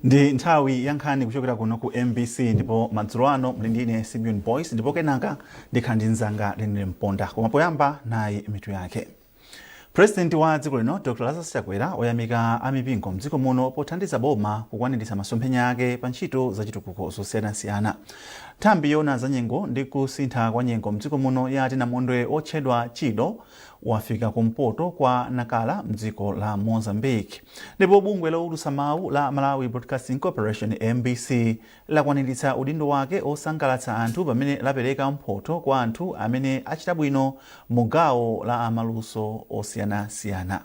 Ndi nthawi ya nkhani kuchokera kuno ku MBC, ndipo madzulo ano muli ndine Simeon Boyce, ndipo kenaka ndikhala ndi mnzanga Lenile Mponda. Koma poyamba, nayi mitu yake. President wa dziko lino Dr Lazarus Chakwera wayamika amipingo mdziko muno pothandiza boma kukwaniritsa masomphenya ake pa ntchito zachitukuko zosiyanasiyana. Nthambi yoona za nyengo ndi kusintha kwa nyengo mdziko muno yati namondwe wotchedwa Chido wafika kumpoto kwa Nacala mdziko la Mozambique. Ndipo bungwe lowulutsa mawu la Malawi Broadcasting Corporation, MBC, lakwaniritsa udindo wake osangalatsa anthu pamene lapereka mphotho kwa anthu amene achita bwino mu gawo la amaluso osiyanasiyana.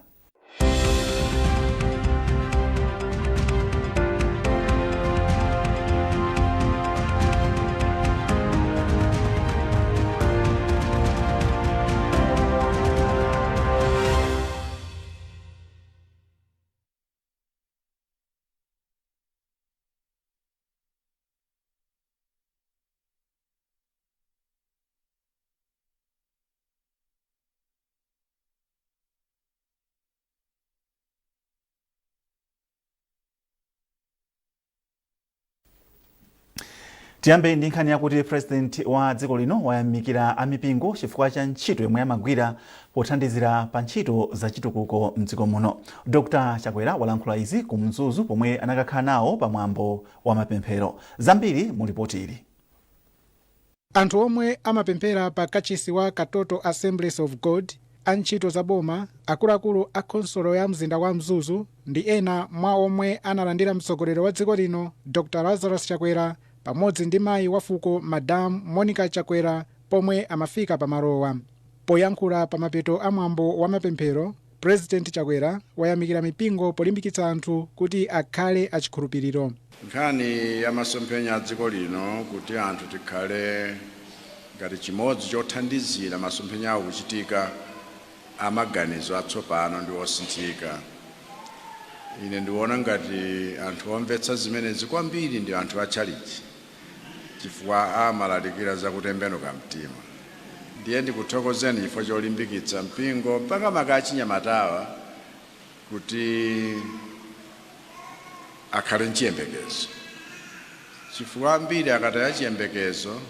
Tiyambe ndi nkhani yakuti President wa dziko lino wayamikira amipingo chifukwa cha ntchito yomwe amagwira pothandizira pa ntchito za chitukuko mdziko muno. Dr Chakwera walankhula izi ku Mzuzu pomwe anakakhala nawo pa mwambo wa mapemphero. Zambiri mu lipoti ili. Anthu omwe amapemphera pa kachisi wa Katoto Assemblies of God, antchito za boma, akuluakulu a khonsolo ya mzinda wa Mzuzu ndi ena mwa omwe analandira mtsogoleri wa dziko lino Dr Lazarus Chakwera pamodzi ndi mayi wa fuko Madam Monica Chakwera pomwe amafika pamalowa. Poyankhula pa mapeto a mwambo wa mapemphero, President Chakwera wayamikira mipingo polimbikitsa anthu kuti akhale achikhulupiriro. Nkhani ya masomphenya a dziko lino, kuti anthu tikhale ngati chimodzi chothandizira masomphenya awo kuchitika, amaganizo atsopano ndi osinthika, ine ndikuona ngati anthu omvetsa zimenezi kwambiri ndi anthu atchalichi, chifukwa amalalikira za kutembenuka mtima. Ndiye ndikuthokozeni chifukwa cholimbikitsa mpingo, makamaka achinyamatawa, kuti akhale mchiyembekezo, chifukwa ambiri akataya chiyembekezo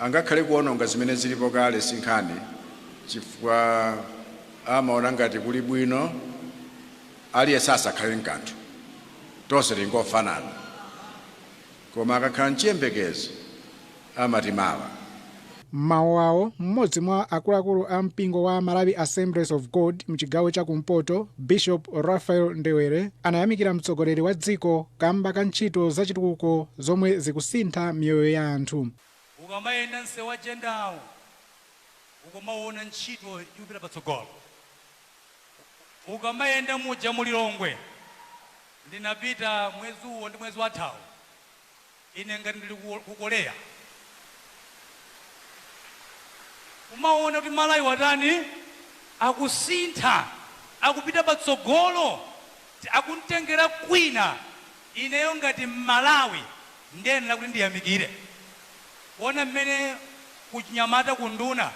angakhale kuononga zimene zilipo kale sinkhani, chifukwa amaona ngati kuli bwino aliyense asakhale nkanthu, tonse tingofanana. Koma akakhala mchiyembekezo amati mawa. M'mawu awo, mmodzi mwa akuluakulu a mpingo wa Malawi Assemblies of God mchigawo cha kumpoto, Bishop Raphael Ndewere, anayamikira mtsogoleri wa dziko kamba ka ntchito zachitukuko zomwe zikusintha miyoyo ya anthu. Ukamayenda msewu wa Jendawo, ukumaona ntchito ikupita patsogolo. Ukamayenda muja mu Lilongwe, ndinapita mwezi uwo ndi mwezi wathawu, ine ngati ndili ku Korea, kumaona kuti Malawi watani, akusintha, akupita patsogolo, akumtengera kwina. Ineyo ngati Mmalawi ndiyenera kuti ndiyamikire kuona mmene kuchinyamata kunduna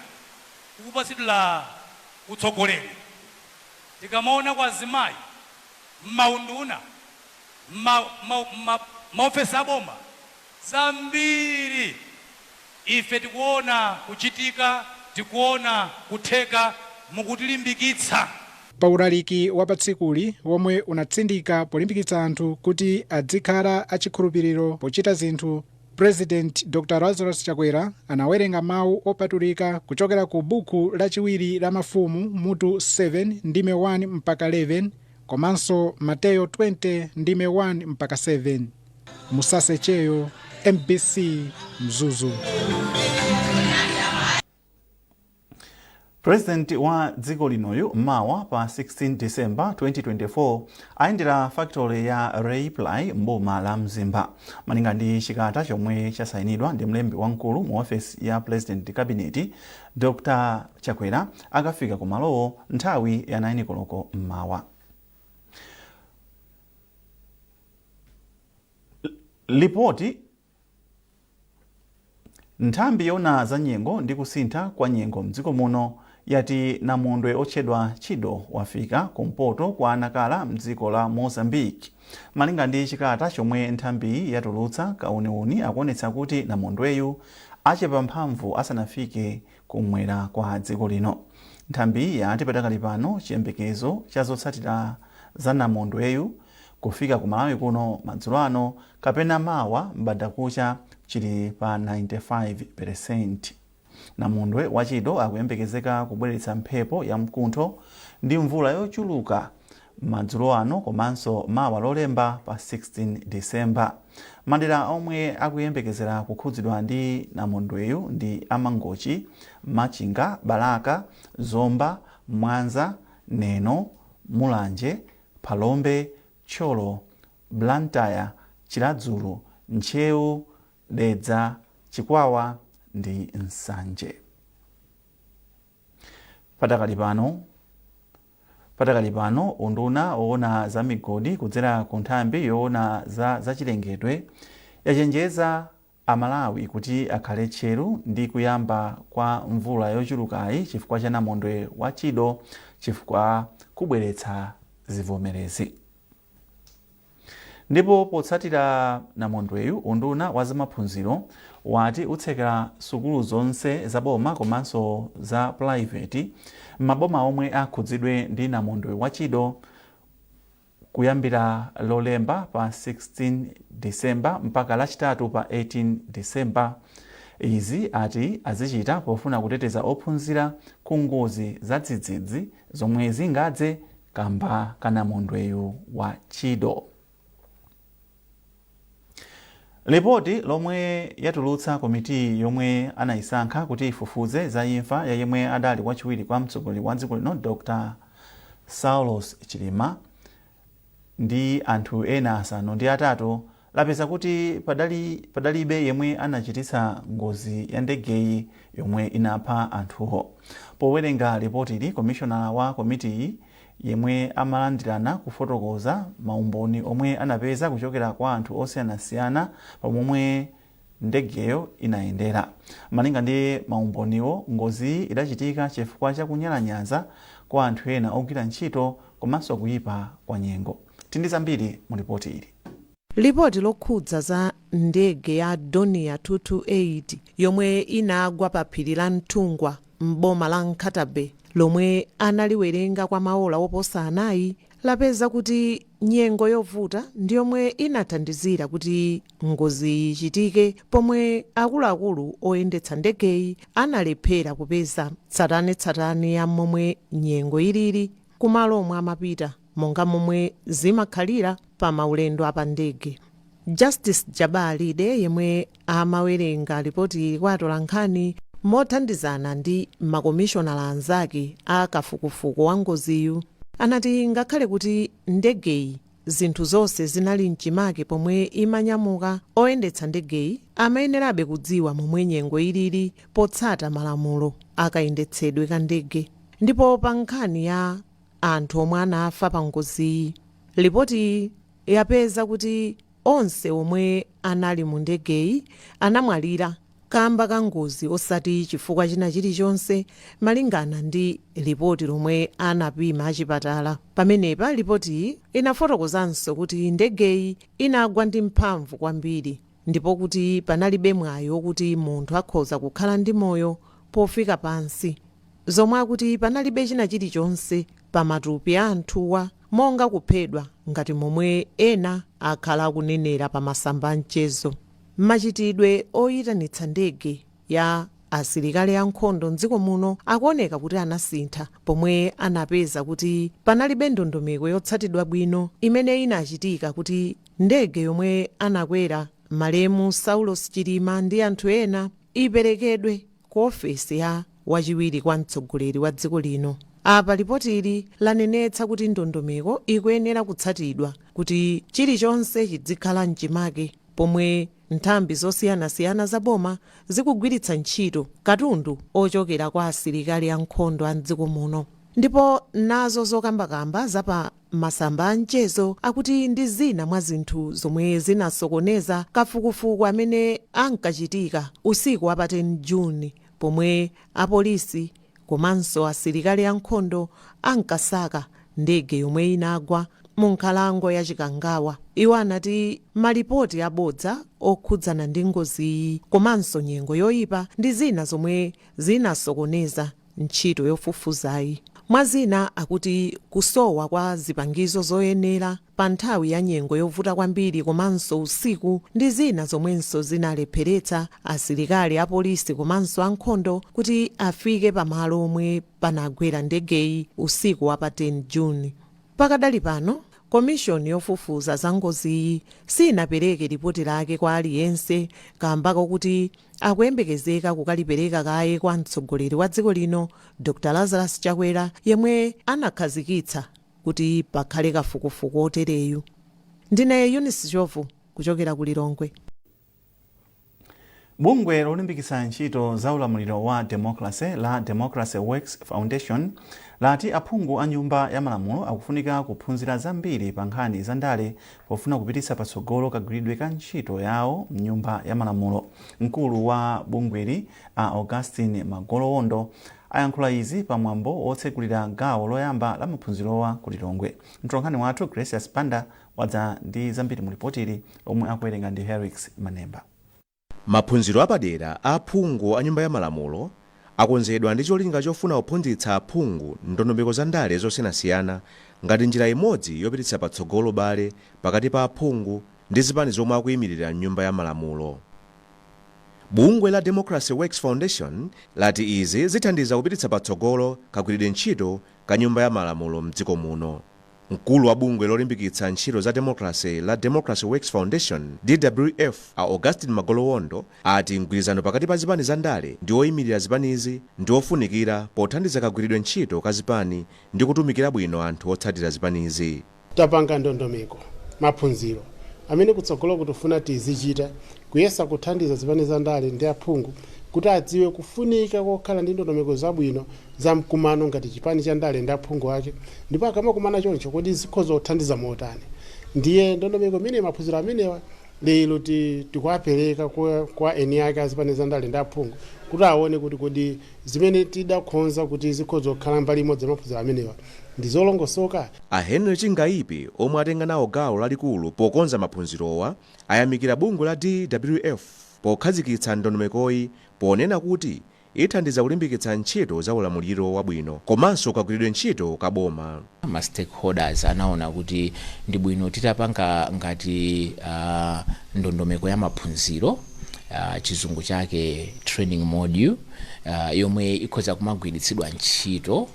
kukupatsidwira utsogoleri. Tikamaona kwa azimayi m'maunduna, maofesi aboma, zambiri ife tikuona kuchitika, tikuona kutheka, mukutilimbikitsa. Pa ulaliki wa pa tsikuli, womwe unatsindika polimbikitsa anthu kuti adzikhala achikhulupiriro pochita zinthu, President Dr Lazarus Chakwera anawerenga mawu opatulika kuchokera ku buku lachiwiri la Mafumu mutu 7 ndime 1 mpaka 11 komanso Mateyo 20 ndime 1 mpaka 7. Musase Cheyo, MBC, Mzuzu. President wa dziko linoyu mawa pa 16 December 2024 ayendera factory ya Raiply mboma la Mzimba. Malinga ndi chikalata chomwe chasayinidwa ndi mlembi wamkulu mu ofesi ya President Cabinet, Dr Chakwera akafika kumalowo nthawi ya 9 koloko mmawa. Lipoti. Nthambi yoona za nyengo ndi kusintha kwa nyengo mdziko muno Yati namondwe otchedwa Chido wafika kumpoto kwa Nakala mdziko la Mozambique. Malinga ndi chikalata chomwe nthambiyi yatulutsa, kauniuni akuonetsa kuti namondweyu achepa mphamvu asanafike kumwera kwa dziko lino. Nthambiyi yati padakali pano chiyembekezo cha zotsatira za namondweyu kufika ku Malawi kuno madzulo ano kapena mawa m'bandakucha chili pa 95%. Namondwe wa Chido akuyembekezeka kubweretsa mphepo ya mkuntho ndi mvula yochuluka madzulo ano komanso mawa Lolemba pa 16 Disemba. Madera omwe akuyembekezera kukhudzidwa ndi namondweyu ndi Amangochi, Machinga, Balaka, Zomba, Mwanza, Neno, Mulanje, Phalombe, Thyolo, Blantyre, Chiradzulu, Ntcheu, Dedza, Chikwawa ndi Nsanje. Patakali pano unduna woona za migodi kudzera ku nthambi yoona za zachilengedwe yachenjeza Amalawi kuti akhale tcheru ndi kuyamba kwa mvula yochulukayi chifukwa cha namondwe wa Chido, chifukwa kubweretsa zivomerezi. Ndipo potsatira namondweyu, unduna wa zamaphunziro wati utsekera sukulu zonse zaboma komanso za private m'maboma omwe akhudzidwe ndi namondwe wa Chido kuyambira Lolemba pa 16 Disemba mpaka Lachitatu pa 18 Disemba. Izi ati azichita pofuna kuteteza ophunzira ku ngozi za dzidzidzi zomwe zingadze kamba ka namondweyu wa Chido. Lipoti lomwe yatulutsa komiti yomwe anayisankha kuti ifufuze za imfa ya yemwe adali wachiwiri kwa mtsogoleri wa dziko lino, Dr Saulos Chilima, ndi anthu ena 8, lapeza kuti padalibe yemwe anachititsa ngozi ya ndegeyi yomwe inapha anthuwo. Powerenga lipotili, komishonala wa komitiyi yemwe amalandirana kufotokoza maumboni omwe anapeza kuchokera kwa anthu osiyanasiyana pamomwe ndegeyo inayendera. Malinga ndi maumboniwo, ngoziyi idachitika chifukwa cha kunyalanyaza kwa anthu ena ogwira ntchito komanso kuyipa kwa nyengo. Tindi zambiri mu ripoti ili. Lipoti lokhudza za ndege ya Dornier 228 yomwe inagwa pa phiri la Nthungwa m'boma la Nkhata Bay, lomwe analiwerenga kwa maola oposa 4, lapeza kuti nyengo yovuta ndi yomwe inathandizira kuti ngozi ichitike, pomwe akuluakulu oyendetsa ndegeyi analephera kupeza tsatanetsatane ya momwe nyengo ilili kumalo omwe amapita, monga momwe zimakhalira pa maulendo apandege. Justice Jabalide, yemwe amawerenga ripoti kwa atolankhani mothandizana ndi makomishonala anzake a kafukufuku wa ngoziyu, anati ngakhale kuti ndegeyi zinthu zonse zinali mchimake pomwe imanyamuka, oyendetsa ndegeyi amayenerabe kudziwa momwe nyengo ilili potsata malamulo akayendetsedwe ka ndege. Ndipo pa nkhani ya anthu omwe anafa pa ngoziyi, ripoti yapeza kuti onse omwe anali mu ndegeyi anamwalira kamba ka ngozi, osati chifukwa china chilichonse, malingana ndi lipoti lomwe anapima achipatala. Pamenepa lipotiyi inafotokozanso kuti ndegeyi inagwa ndi mphamvu kwambiri, ndipo kuti panalibe mwayi wokuti munthu akhoza kukhala ndi moyo pofika pansi, zomwe akuti panalibe china chilichonse pa matupi a anthuwa monga kuphedwa ngati momwe ena akhala akunenera pa masamba a mchezo. Machitidwe oyitanitsa ndege ya asilikali ankhondo mdziko muno akuoneka kuti anasintha, pomwe anapeza kuti panalibe ndondomeko yotsatidwa bwino imene inachitika kuti ndege yomwe anakwera malemu Saulos Chilima ndi anthu ena iperekedwe ku ofesi ya wachiwiri kwa mtsogoleri wa dziko lino. Apa lipotili lanenetsa kuti ndondomeko ikuyenera kutsatidwa kuti chilichonse chidzikhala mchimake pomwe nthambi zosiyanasiyana za boma zikugwiritsa ntchito katundu ochokera kwa asilikali ankhondo a mdziko muno. Ndipo nazo zokambakamba zapa masamba a mchezo akuti ndi zina mwa zinthu zomwe zinasokoneza kafukufuku amene ankachitika usiku wa pa 10 Juni, pomwe apolisi komanso Komanso asilikali ankhondo ankasaka ndege yomwe inagwa mu nkhalango ya Chikangawa. Iwo anati malipoti abodza okhudzana ndi ngoziyi komanso nyengo yoyipa ndi zina zomwe zinasokoneza ntchito yofufuzayi. Mwa zina, akuti kusowa kwa zipangizo zoyenera pa nthawi ya nyengo yovuta kwambiri komanso usiku ndi zina zomwenso zinalepheretsa asilikali apolisi komanso ankhondo kuti afike pamalo omwe panagwera ndegeyi usiku wa pa 10 Juni. Pakadali pano, komishoni yofufuza za ngoziyi sinapereke ripoti lake kwa aliyense kamba kokuti akuyembekezeka kukalipereka kaye kwa mtsogoleri wa dziko lino, Dr Lazarus Chakwera, yemwe anakhazikitsa kuti pakhale kafukufuku otereyu. Ndine Eunice Chovu kuchokera ku Lilongwe. Bungwe lolimbikitsa ntchito za ulamuliro wa democracy la Democracy Works Foundation lati aphungu a Nyumba ya Malamulo akufunika kuphunzira zambiri pa nkhani za ndale pofuna kupititsa patsogolo kagwiridwe ka ntchito yawo mnyumba ya malamulo. Mkulu wa bungweli, a Augustine Magolowondo, ayankhula izi pamwambo wotsekulira gawo loyamba la maphunzirowa ku Lilongwe. Mtolankhani wathu Gracious Banda wadza ndi zambiri mu ripotili omwe akuwerenga ndi Herix Manemba. Maphunziro apadera a aphungu a Nyumba ya Malamulo akonzedwa ndi cholinga chofuna kuphunzitsa aphungu ndondomeko za ndale zosiyanasiyana ngati njira imodzi yopititsa patsogolo ubale pakati pa aphungu ndi zipani zomwe akuyimirira mnyumba ya malamulo. Bungwe la Democracy Works Foundation lati izi zithandiza kupititsa patsogolo kagwiridwe ntchito ka Nyumba ya Malamulo mdziko muno. Mkulu wa bungwe lolimbikitsa ntchito za democracy la Democracy Works Foundation, DWF, a Augustin Magolowondo, ati mgwirizano pakati pa zipani za ndale ndi oyimirira zipanizi ndi ofunikira pothandiza kagwiridwe ntchito ka zipani ndi kutumikira bwino anthu otsatira zipanizi. Tapanga ndondomeko, maphunziro amene kutsogolo kutifuna tizichita kuyesa kuthandiza zipani za ndale ndi aphungu kuti adziwe kufunika kokhala ndi ndondomeko zabwino za mkumano ngati chipani cha ndale ndi aphungu ake, ndipo akamakumana choncho kodi zikhoza kuthandiza motani. Ndiye ndondomeko imene, maphunziro amenewa, lero tikuwapereka kwa eni ake azipani za ndale ndi aphungu kuti aone kuti kodi zimene tidakonza kuti zikhoza kukhala mbali imodzi ya maphunziro amenewa ndi zolongosoka. A Henry Chingaipe, omwe atenga nawo gawo lalikulu pokonza maphunzirowa, ayamikira bungwe la DWF pokhazikitsa ndondomekoyi, ponena kuti ithandiza kulimbikitsa ntchito za ulamuliro wabwino komanso kagwiridwe ntchito ka boma. Ma stakeholders anaona kuti ndi bwino titapanga ngati ndondomeko ya maphunziro, chizungu chake training module, yomwe ikhoza kumagwiritsidwa ntchito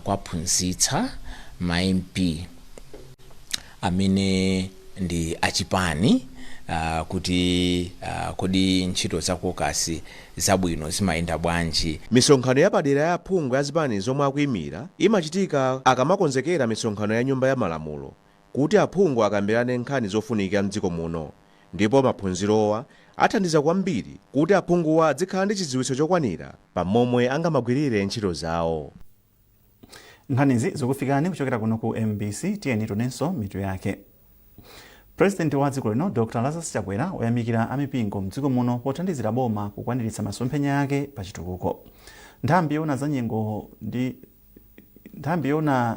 kuwaphunzitsa ma MP amene ndi achipani kuti kodi ntchito za caucus zabwino zimayenda bwanji. Misonkhano yapadera ya aphungu ya zipani zomwe akuyimira imachitika akamakonzekera misonkhano ya Nyumba ya Malamulo kuti aphungu akambirane nkhani zofunika mdziko muno, ndipo maphunzirowa athandiza kwambiri kuti aphunguwa adzikhala ndi chidziwitso chokwanira pamomwe angamagwirire ntchito zawo. Nkhanizi zikufikani kuchokera kuno ku MBC. Tiyeni tionenso mitu yake. Purezidenti wa dziko lino, Dr Lazarus Chakwera, wayamikira amipingo mdziko muno pothandizira boma kukwaniritsa masomphenya ake pa chitukuko. Nthambi yoona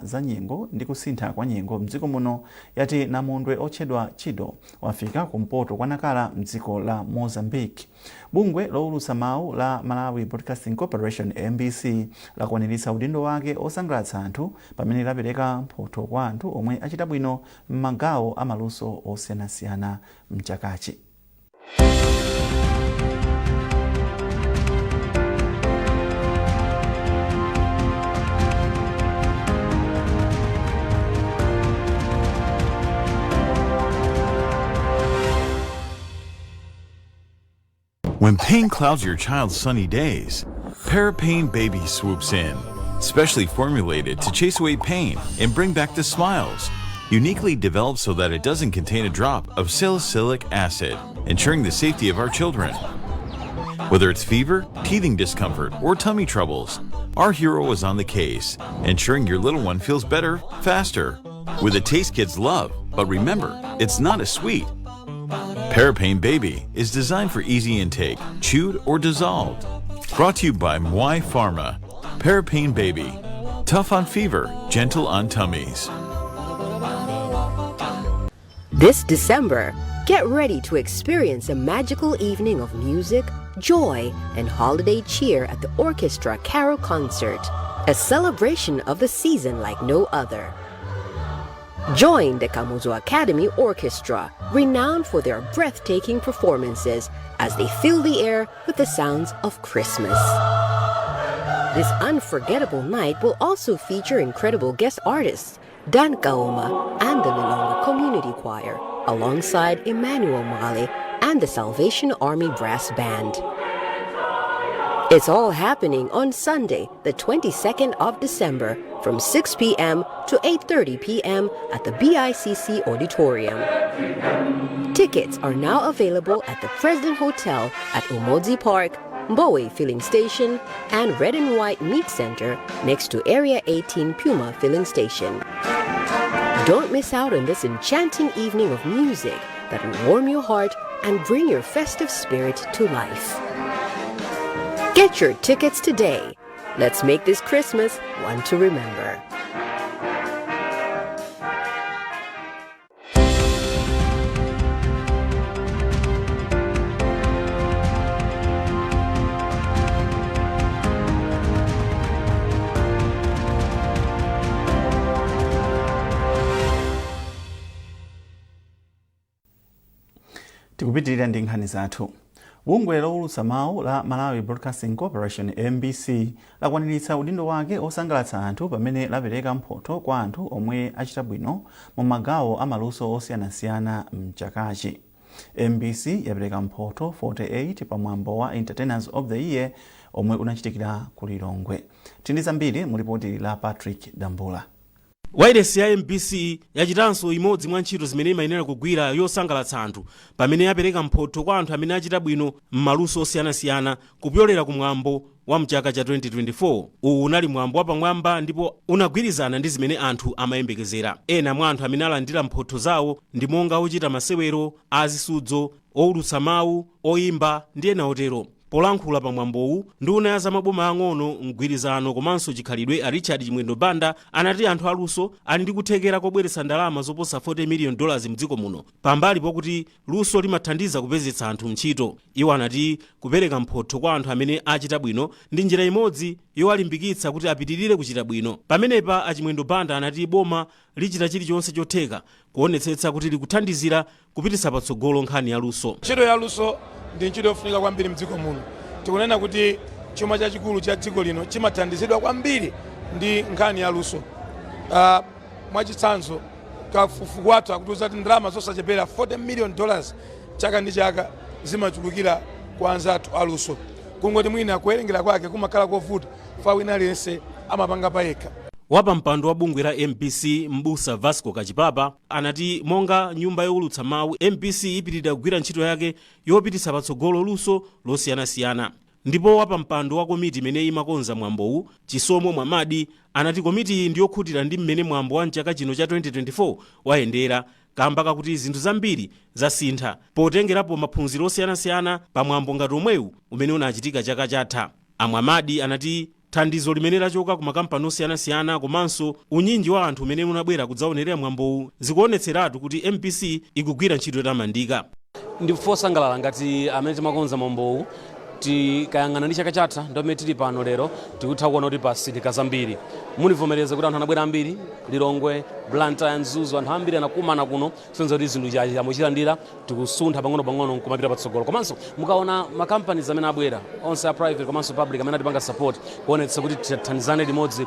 za nyengo ndi kusintha kwa nyengo mdziko muno yati namondwe otchedwa Chido wafika kumpoto kwa Nakala mdziko la Mozambique. Bungwe lowulutsa mawu la Malawi Broadcasting Corporation, MBC, lakwaniritsa udindo wake osangalatsa anthu pamene lapereka mphotho kwa anthu omwe achita bwino m'magawo amaluso osiyanasiyana mchakachi. When pain clouds your child's sunny days, Parapain Baby swoops in. Specially formulated to chase away pain and bring back the smiles. Uniquely developed so that it doesn't contain a drop of salicylic acid, ensuring the safety of our children. Whether it's fever, teething discomfort, or tummy troubles, our hero is on the case, ensuring your little one feels better, faster. With a taste kids love, but remember, it's not a sweet. Parapain Baby is designed for easy intake, chewed or dissolved. Brought to you by Mwai Pharma. Parapain Baby. Tough on fever, gentle on tummies. This December, get ready to experience a magical evening of music, joy, and holiday cheer at the Orchestra Carol Concert, a celebration of the season like no other. Join the Kamuzu Academy Orchestra, renowned for their breathtaking performances as they fill the air with the sounds of Christmas. This unforgettable night will also feature incredible guest artists Dan Kaoma and the Lilongwe Community Choir, alongside Emmanuel Male and the Salvation Army Brass Band. It's all happening on Sunday, the 22nd of December, from 6 p.m. to 8:30 p.m. at the BICC Auditorium. Tickets are now available at the President Hotel at Umodzi Park, Mbowe Filling Station, and Red and White Meat Center next to Area 18 Puma Filling Station. Don't miss out on this enchanting evening of music that will warm your heart and bring your festive spirit to life. Get your tickets today. Let's make this Christmas one to remember. Tikupitirira ndi nkhani zathu. Bungwe lowulutsa mawu la Malawi Broadcasting Corporation, MBC, lakwaniritsa udindo wake osangalatsa anthu pamene lapereka mphotho kwa anthu omwe achita bwino mu magawo amaluso osiyanasiyana mchakachi. MBC yapereka mphotho 48 pamwambo wa Entertainers of the Year omwe unachitikira ku Lilongwe. Tindi zambiri mu lipoti la Patrick Dambula. Wailesi ya MBC yachitanso imodzi mwa ntchito zimene imayenera kugwira yosangalatsa anthu pamene yapereka mphotho kwa anthu amene achita bwino m'maluso osiyanasiyana kupyolera kumwambo wa mchaka cha 2024. Uwu unali mwambo wapamwamba ndipo unagwirizana ndi zimene anthu amayembekezera. Ena mwa anthu amene alandira mphotho zawo ndi monga ochita masewero azisudzo, owulutsa mawu, oyimba ndi ena otero. Polankhula pamwambowu, nduna ya zamaboma ang'ono, mgwirizano komanso chikhalidwe, a Richard Chimwendo Banda, anati anthu aluso ali ndi kuthekera kobweretsa ndalama zoposa 40 million dollars mdziko muno, pambali pokuti luso limathandiza kupezetsa anthu ntchito. Iwo anati kupereka mphotho kwa anthu amene achita bwino ndi njira imodzi yowalimbikitsa kuti apitirire kuchita bwino. Pamenepa a Chimwendo Banda anati boma lichita chilichonse chotheka kuonetsetsa kuti likuthandizira kupititsa patsogolo nkhani ya luso. Ntchito ya luso ndi ntchito yofunika kwambiri mdziko muno. Tikunena kuti chuma chachikulu cha dziko lino chimathandizidwa kwambiri ndi nkhani ya luso. Mwachitsanzo, kafukufuku wathu akutiuza kuti ndalama zosachepera 40 million dollars chaka ndi chaka zimachulukira kwa anzathu aluso. Kungoti mwina kuwerengera kwake kumakhala kovuta fa wina aliyense amapanga payekha. Wapampando wa bungwe la MBC, Mbusa Vasco Kachipapa, anati monga nyumba yowulutsa mawu, MBC ipitirira kugwira ntchito yake yopititsa patsogolo luso losiyanasiyana. Ndipo wapampando wa komiti imene imakonza mwambowu, Chisomo Mwamadi, anati komiti iyi ndiyokhutira ndi mmene mwambo wa mchaka chino cha 2024 wayendera, kamba kakuti zinthu zambiri zasintha potengerapo maphunziro osiyanasiyana pa mwambo ngati omwewu umene unachitika chaka chatha. Amwamadi anati thandizo limene lachoka ku makampani osiyanasiyana komanso unyinji wa anthu umene unabwera kudzaonerera mwambowu zikuonetseratu kuti MBC ikugwira ntchito yotamandika. Ndifosangalala ngati amene timakonza mwambowu. Tikayang'ana ndi chaka chatha ndi pamene tili pano lero, tikutha kuona kuti pasinthika zambiri. Munivomereza kuti anthu anabwera ambiri, Lilongwe, Blantyre, Mzuzu, anthu ambiri anakumana kuno, kusonyeza kuti zinthu chamuchilandira, tikusuntha pang'ono-pang'ono nkumapita patsogolo. Komanso mukaona makampanies amene abwera onse a private komanso public amene atipanga support kuonetsa kuti tithandizane limodzi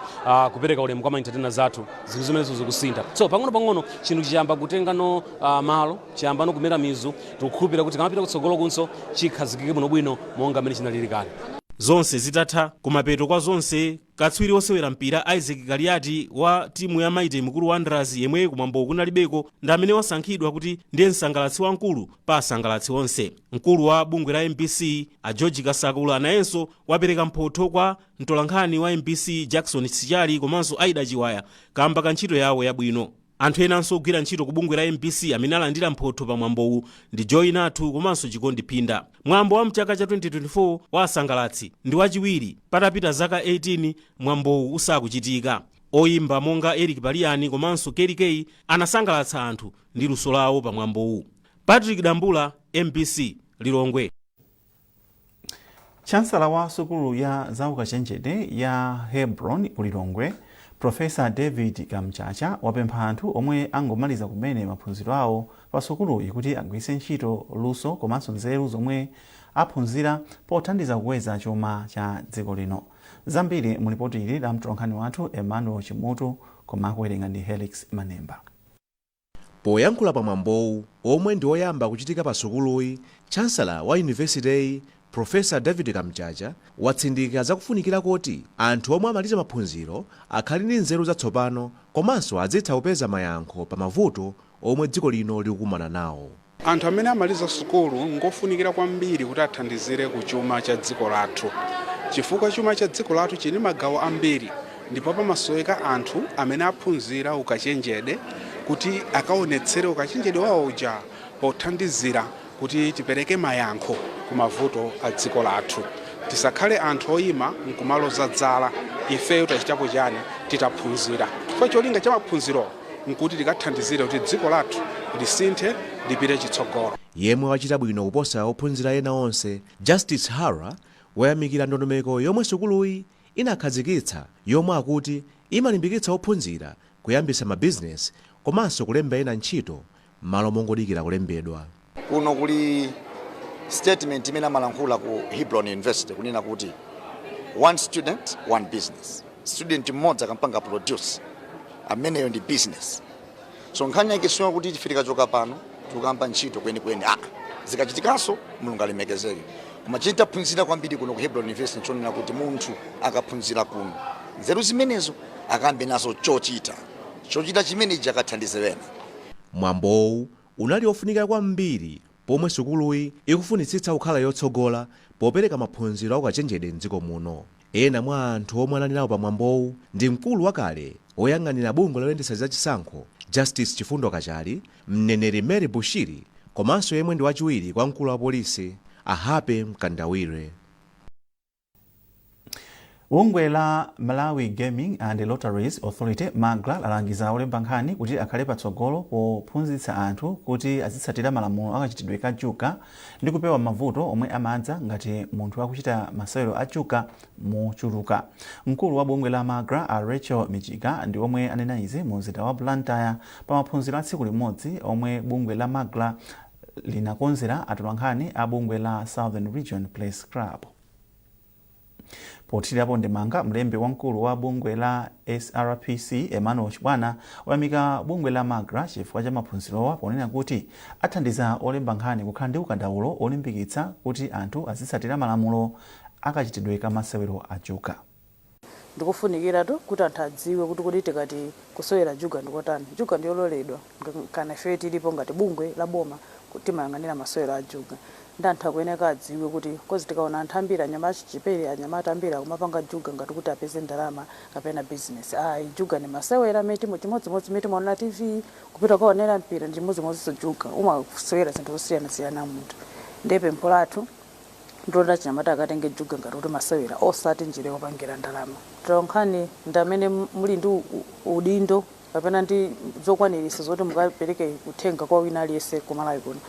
kupereka ulemu kwa ma entertainers athu, zinthu zimenezo zikusintha. So pang'ono-pang'ono chinthu chiyamba kutengano malo, chiyambano kumera mizu. Tikukhulupirira kuti kamapita kutsogolo kunso chikhazikike bwinobwino monga mmene chinalili kale. Zonse zitatha, kumapeto kwa zonse, katswiri osewera mpira Isaac Kaliati wa timu ya Mighty Mukuru Wanderers, yemwe kumwambo kunalibeko, ndi amene wasankhidwa kuti ndiye msangalatsi wamkulu pa asangalatsi onse. Mkulu wa bungwe la MBC, a George Kasakula, nayenso wapereka mphotho kwa mtolankhani wa MBC Jackson Sichali komanso Aida Chiwaya kamba ka ntchito yawo yabwino. Anthu enanso ogwira ntchito ku bungwe la MBC amene alandira mphotho pa mwambowu ndi Joy Nathu komanso Chikondi Phinda. Mwambo wa mchaka cha 2024 wa asangalatsi ndi wachiwiri patapita zaka 18 mwambowu usakuchitika. Oyimba monga Eric Paliani komanso Kelly K anasangalatsa anthu ndi luso lawo pa mwambowu. Patrick Dambula, MBC, Lilongwe. Chancellor wa sukulu ya zaukachenjede ya Hebron ku Lilongwe, Professor David Kamchacha, wapempha anthu omwe angomaliza kumene maphunziro awo pa sukuluyi kuti agwiritse ntchito luso komanso nzeru zomwe aphunzira pothandiza kukweza chuma cha dziko lino. Zambiri mu lipoti ili la mtolankhani wathu Emmanuel Chimutu, koma akuwerenga ndi Helix Manemba. Poyankhula pa mwambowu, omwe ndi woyamba kuchitika pa sukuluyi, chancellor wa yunivesiteyi, Professor David Kamchacha, watsindika zakufunikira kuti anthu omwe amaliza maphunziro akhale ndi nzeru zatsopano komanso azitha kupeza mayankho pa mavuto omwe dziko lino likukumana nawo. Anthu amene amaliza sukulu ngofunikira kwambiri kuti athandizire ku chuma cha dziko lathu, chifukwa chuma cha dziko lathu chili magawo ambiri, ndipo pamasoweka anthu amene aphunzira ukachenjede kuti akaonetsere ukachenjede wawo uja pothandizira kuti tipereke mayankho ku mavuto a dziko lathu. Tisakhale anthu oyima nkumaloza dzala, ifeyo tachitapo chani titaphunzira? Chifukwa cholinga cha maphunziro nkuti tikathandizire kuti dziko lathu lisinthe, lipite chitsogolo. Yemwe wachita bwino kuposa ophunzira ena onse, Justice Hara, wayamikira ndondomeko yomwe sukuluyi inakhazikitsa, yomwe akuti imalimbikitsa ophunzira kuyambitsa mabizinesi komanso kulemba ena ntchito m'malo mongodikira kulembedwa. Kuno kuli statement imene amalankhula ku Hebron University kunena kuti "one student, one business". Student mmodzi akampanga produce, ameneyo ndi business. So nkhani yake siyo kuti ife tikachoka pano tikukamba ntchito kwenikweni, ah, zikachitikanso Mulungu alemekezeke. Koma chinthu taphunzira kwambiri kuno ku Hebron University nchonena kuti munthu akaphunzira kuno, nzeru zimenezo akambe nazo chochita, chochita chimenechi akathandize wena. Mwambowu unali ofunika kwambiri pomwe sukuluyi ikufunitsitsa kukhala yotsogola popereka maphunziro aukachenjede mdziko muno. Ena mwa anthu omwe anali nawo pa mwambowu ndi mkulu wakale woyang'anira bungwe loyendetsa zachisankho, Justice Chifundo Kachali, mneneri Mary Bushiri, komanso yemwe ndi wachiwiri kwa mkulu wa polisi, a Happy Mkandawire. Bungwe la Malawi Gaming and Lotteries Authority, MAGLA, lalangiza olemba nkhani kuti akhale patsogolo pophunzitsa anthu kuti azitsatira malamulo akachitidwe ka juga ndi kupewa mavuto omwe amadza ngati munthu akuchita masewero a juga mochuluka. Mkulu wa bungwe la MAGLA, a Rachel Mijiga, ndi omwe anena izi mu mzinda wa Blantyre pa maphunziro a tsiku limodzi omwe bungwe la MAGLA linakonzera atolankhani a bungwe la Southern Region Press Club. Pothirirapo ndemanga, mlembi wamkulu wa bungwe la SRPC, Emmanuel Chibwana, wayamika bungwe la MAGLA chifukwa cha maphunzirowa, ponena kuti athandiza olemba nkhani kukhala ndi ukadaulo olimbikitsa kuti anthu azitsatira malamulo akachitidwe ka masewero a juga. Ndikufunikiratu kuti anthu adziwe kuti kodi tikati kusewera juga ndikotani. Juga ndiyololedwa, kana ife tilipo ngati bungwe la boma timayang'anira masewero a juga, ndi anthu akuyeneka adziwe kuti 'cause tikaona anthu ambiri, anyamata achichepere, anyamata ambiri akumapanga juga ngati kuti apeze ndalama kapena business. Ayi, juga ni masewera amene chimodzimodzi imene timaonera TV, kupita kukaonera mpira, ndi chimodzimodzinso juga, umasewera zinthu zosiyanasiyana munthu. Ndiye pempho lathu ndiloti achinyamata akatenge juga ngati kuti masewera, osati njira yopangira ndalama. Atolankhani ndi amene muli ndi udindo kapena ndi zokwanirisa zoti mukapereke uthenga kwa wina aliyense kumalawi kuno.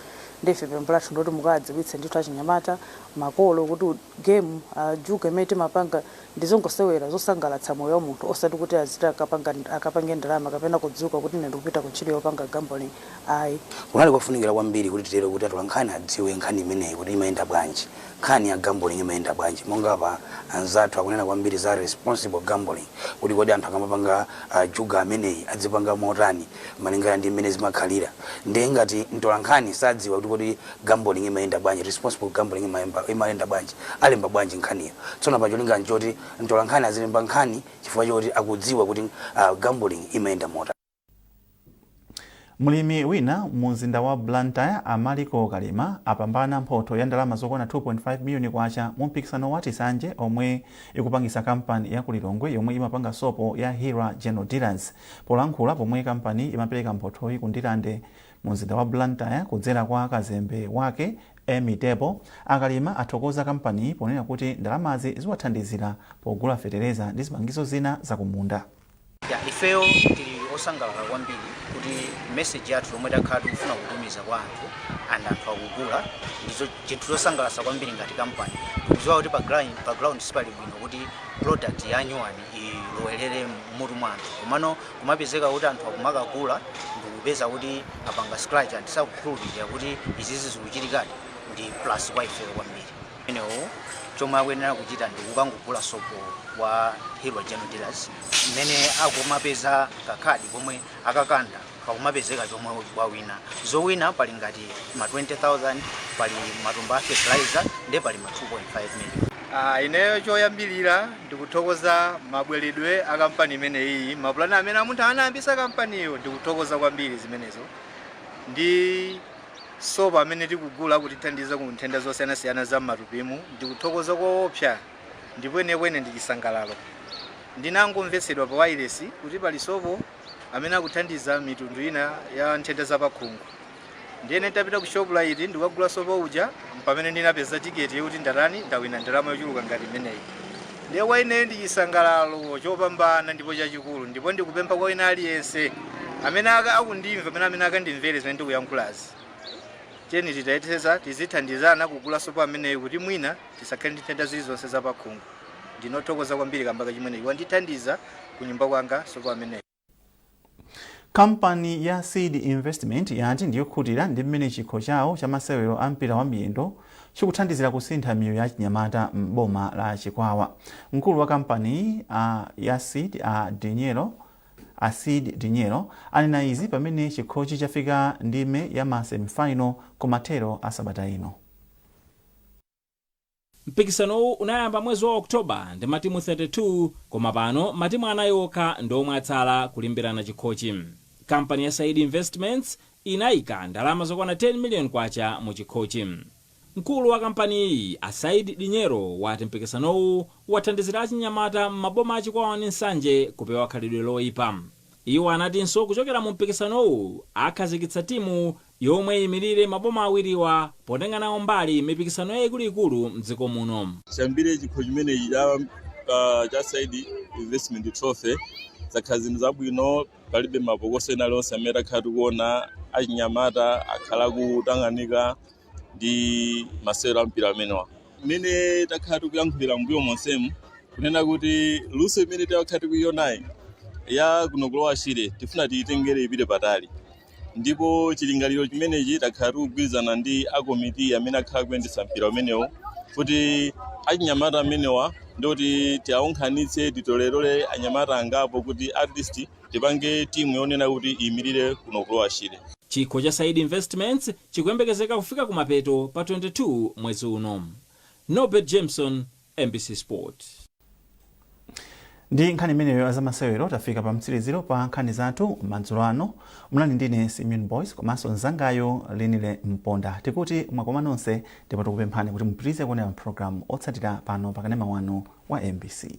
Ndife pempho lathu ndoti mukadziwitse ndithu achinyamata, makolo, kuti game juga imene timapanga ndizongosewera zosangalatsa moyo wa munthu, osati kuti aziti akapange ndalama kapena kudzuka kuti ine ndikupita ku ntchito yopanga gambling, ayi. Kunali kofunikira kwambiri kuti titero, kuti atolankhani adziwe nkhani imeneyi kuti imayenda bwanji, nkhani ya gambling imayenda bwanji. Monga pa anzathu akunena kwambiri za responsible gambling, kuti kodi anthu akamapanga juga ameneyi adzipanga motani malingana ndi mmene zimakhalira. Ndiye ngati mtolankhani sadziwa kuti kodi gambling imayenda bwanji, responsible gambling imayenda bwanji, alemba bwanji nkhaniyo? Tsono pacholinga nchoti mtolankhani azilemba nkhani chifukwa choti akudziwa kuti gambling imayenda motani. Mlimi wina mu mzinda wa Blantyre, Amaliko Kalima, apambana mphotho ya ndalama zokwana 2.5 miliyoni kwacha mu mpikisano wa Tisanje omwe ikupangisa kampani ya kulilongwe yomwe imapanga sopo ya Hira General Dealers. Polankhula pomwe kampani imapereka mphothoyi ku Ndirande mu mzinda wa Blantyre kudzera kwa kazembe wake Amy Debo, akalima athokoza kampani ponena kuti ndalamazi ziwathandizira pogula fetereza ndi zipangizo zina zakumunda. Ya, ifeyo tili osangalala kwambiri kuti message yathu yomwe takhala tikufuna kutumiza kwa anthu and anthu akugula, ndizo chinthu chosangalatsa kwambiri. Ngati kampani tikudziwa kuti pa ground sipali bwino kuti product ya new one ilowelere mmutu mwa anthu, komano kumapezeka kuti anthu akumakagula ndikupeza kuti apanga scratch and sakukhulupirira kuti izizi zikuchitikadi, ndi plus kwa ifeyo kwambiri. Inewo chomwe akuyenera kuchita ndi kukangogula sopo wa Hero General Dealers, mmene akumapeza kakhadi komwe akakanda pakumapezeka chomwe wawina. Zowina pali ngati ma 20,000, pali matumba a fertilizer, ndi pali ma 2.5 million. Ineyo choyambilira ndikuthokoza mabweredwe a kampani imeneyi, mapulani amene munthu anayambisa kampaniyo, ndikuthokoza kwambiri zimenezo, ndi sopo amene tikugula kutithandiza ku nthenda zosiyanasiyana za m'matupimu. Ndikuthokoza koopsa ndipo ine ndi chisangalalo. Ndinangomvetsedwa pa wireless kuti pali sopo amene akuthandiza mitundu ina ya nthenda zapakhungu. Ndiyene nditapita ku Shoprite ndikukagula sopo uja, pamene ndinapeza tiketi yokuti ndatani, ndawina ndalama yochuluka ngati imeneyi. Ndiye kwa ine ndi chisangalalo chopambana ndipo chachikulu, ndipo ndikupempha kwa wina aliyense amene akundimva, amene akandimvere zimene ndikuyankhulazi, tiyeni titayetsetsa tizithandizana kugula sopo ameneyi kuti mwina tisakhale ndi nthenda zilizonse zapakhungu. Ndinothokoza kwambiri kamba kachimweneyi, wandithandiza ku nyumba kwanga sopo ameneyi. Kampani ya Seed Investment yati ndiyokhutira ndi mmene chikho chawo cha masewero a mpira wa miyendo chikuthandizira kusintha miyoyo ya chinyamata m'boma la Chikwawa. Mkulu wa kampani ya Seed, a Dinyero, a Seed Dinyero, anena izi pamene chikhochi chafika ndime ya ma semifinal kumathero a sabata ino. Mpikisanowu unayamba mwezi wa Oktoba ndi matimu 32, koma pano matimu anayi okha ndi omwe atsala kulimbirana chikhochi. Kampani ya Said Investments inayika ndalama zokwana 10 million kwacha mu chikhochi. Mkulu wa kampaniyi, a Said Dinyero, wati mpikisanowu wathandizira achinyamata m'maboma achikwawa ndi Nsanje kupewa khalidwe loyipa. Iwo anatinso kuchokera mu mpikisanowu akhazikitsa timu yomwe iyimirire maboma awiriwa potenga nawo mbali mipikisano yayikuluikulu mdziko muno. Chiyambire chikho chimenechi cha Said Investment Trophy, zakhala zinthu zabwino. Palibe mapokoso ena aliwonse amene takhala tikuona. Achinyamata akhala kutang'anika ndi masewero a mpira amenewa. Mmene takhala tikuyankhulira mbuyo monsemu, kunena kuti luso imene takhala tikuionayi ya kuno kulowa Shire, tifuna tiyitengere ipite patali, ndipo chilingaliro chimenechi takhala tikugwirizana ndi akomiti amene akhala kuyendetsa mpira umenewu kuti achinyamata amenewa ndikuti tiawonkhanitse, titolerole anyamata angapo kuti at least tipange timu yonena kuti iyimirire kuno kulowa Shire. Chikho cha Said Investments chikuyembekezeka kufika kumapeto pa 22 mwezi uno. Norbert Jameson, MBC Sport. Ndi nkhani imeneyo azamasewero, tafika pa mtsiriziro pa nkhani zathu madzulo ano. Munali ndine Simeon Boys komanso mzangayo Linile Mponda. Tikuti mwakoma nonse ndipo tikupemphani kuti mupitirize kuonera mpulogalamu otsatira pano pa kanema wanu wa MBC.